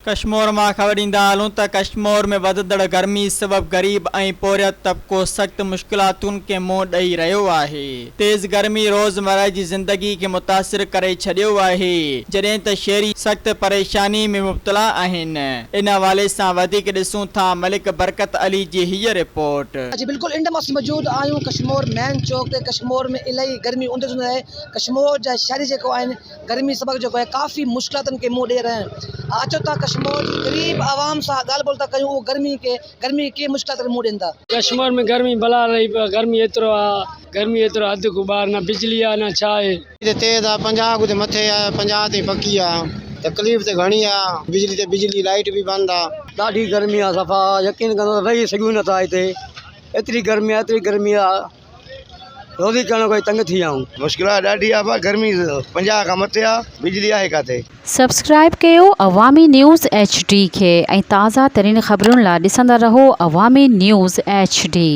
ڪشمور مان خبر ڏيندا هلون ته ڪشمور ۾ وڌندڙ گرمي سبب غريب ۽ پورهيت طبقو سخت مشڪلاتن کي منهن ڏئي رهيو آهي. تيز گرمي روزمره جي زندگي کي متاثر ڪري ڇڏيو آهي، جڏهن ته شهري سخت پريشاني ۾ مبتلا آهن. ان حوالي سان وڌيڪ ڏسون ٿا ملڪ برڪت علي جي هيء رپورٽ. جي بلڪل انڊ مان اسين موجود آهيون ڪشمور مين چوڪ تي ڪشمور ۾ الاهي گرمي اندر اندر آهي ڪشمور جا شهري جيڪو آهن گرمي سبب جيڪو آهي ڪافي مشڪلاتن کي منهن ڏئي رهيا آهن اچو ته ڪشمور جي غريب عوام سان ڳالهه ٻولهه ٿا ڪيون اهو گرمي کي گرمي کي ڪيئن مشڪلاتن کي منهن ڏين ٿا. ڪشمور ۾ گرمي بلا رهي پيو گرمي ايترو آ گرمي ايترو حد کان ٻاهر نه بجلي آ نه ڇا آهي. هتي تيز آ 50 کان ته مٿي آ 50 تائين پڪي آ تڪليف ته گهڻي آ بجلي ته بجلي لائيٽ به بند آ. ڏاڍي گرمي آ صفا يقين ڪندو رهي سگهون نٿا هتي ايتري گرمي آ ايتري گرمي آ. روزي ڪرڻ کان تنگ ٿي ويا آهيون. مشڪلات ڏاڍي آ ڀا گرمي 50 کان مٿي آ بجلي آهي ڪاٿي. سبسڪرائيب ڪيو عوامي نيوز ايڇ ڊي کي ۽ تازه ترين خبرن لا ڏسندا رهو عوامي نيوز ايڇ ڊي.